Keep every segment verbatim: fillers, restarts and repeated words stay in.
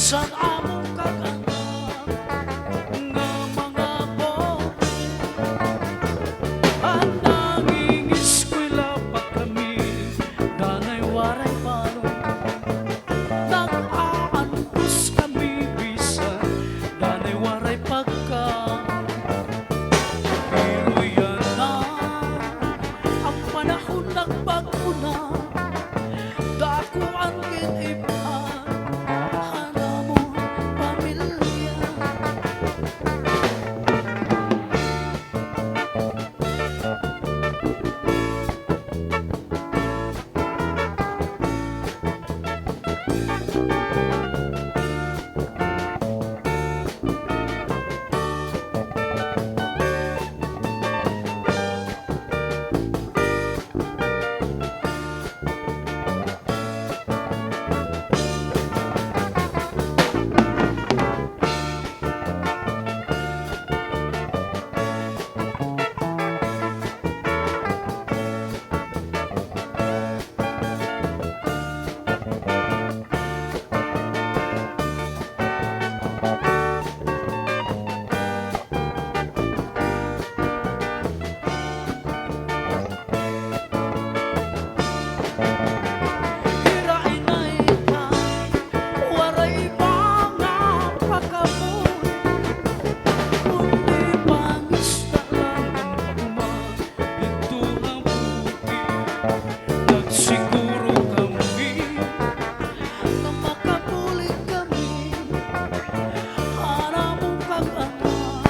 San amon kag-anak nga mga pobre, an nangingiskwela pa kami, danay waray balon. Nag-aantos kami bisan danay waray pagkaon. Pero yana, an panahon nagbag-o na. Dako an gin-iphan han amon pamilya. Hira inay ka, waray iba nga pakabuhi, kundi pangisda la an pag-uma didto ha bukid. Nagsiguro kami nga makabulig kami han amon kag-anak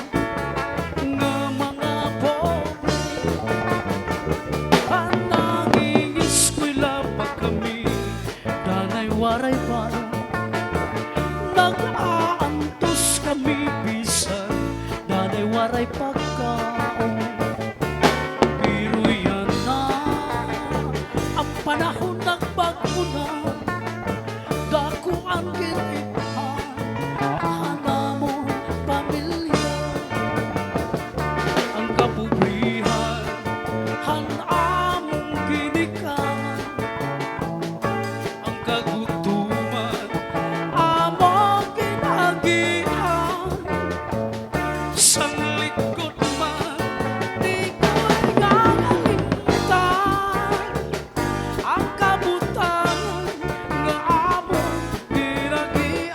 nga mga pobre. An nangingiskwela pa kami, danay waray balon. Nag-aantos kami bisan danay waray pagkaon. Pero yana, an panahon nagbag-o na. Dako an gin-iphan han amon pamilya. An kapobrehan han amon ginikanan, an kagutoman amon gin-agian. Sanglit gud man, di ko ginangalingan an kabutangan nga amon gin-agian.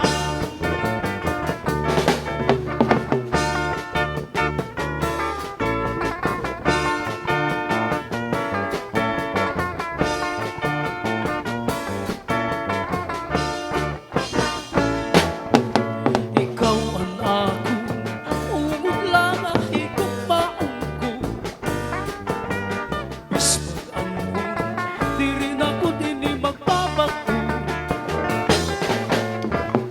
Ikaw an akon ungod la nga higugmaon ko. Bispag anhon, diri na gud ini magbabag-o.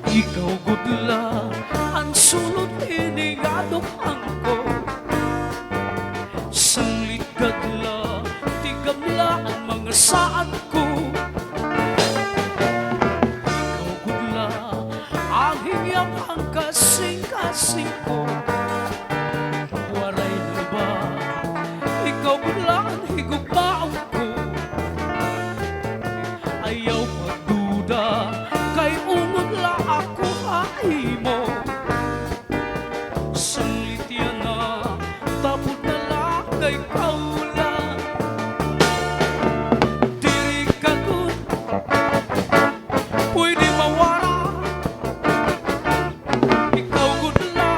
Ikaw gud la an sulod ini nga dughan ko. Sanglit gad la, tigamla an mga saad ko. Ikaw gud la an hingyap han kasingkasing ko. Waray na iba, ikaw gud la an higugmaon ko. Ayaw pagduda, kay ungod la ako ha imo. Sanglit yana, tapod na la kay kaula. Diri ka gud pwede mawara. Ikaw gud la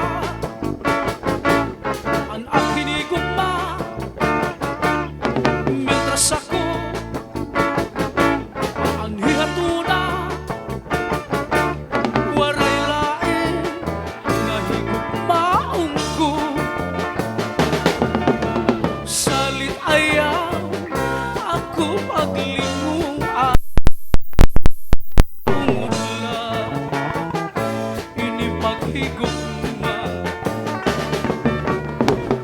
an akon higugma. Mientras ako anhi ha tuna, waray lain nga higugmaon ko. Salit ayaw ako paglinguan. Ungod la ini paghigugma.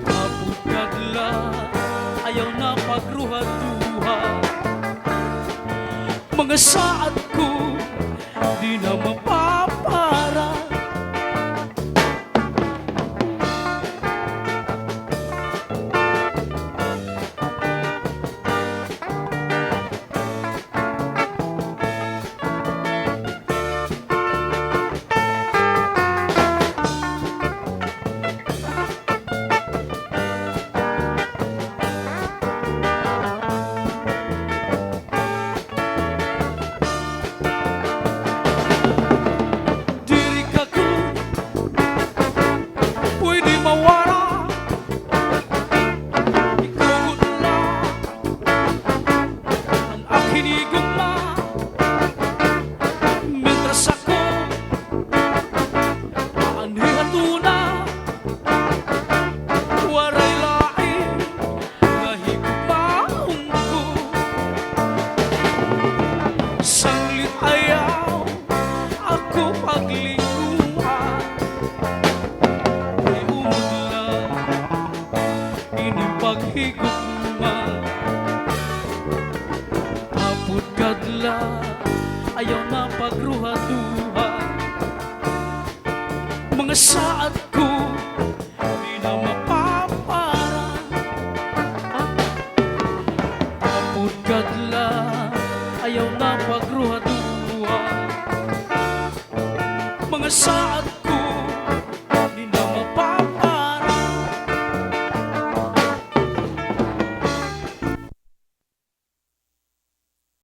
Tapod gad la, ayaw na pagruhaduha. Mga saad ko, di na mapapara. Sanglit ayaw ako paglinguan, kay umod la ini paghigugma. Apod kadla, ayaw na pagruhaduha. Mga saad ko, di na mapapara. Apod kadla, ayaw na pagruhaduha. Mga saad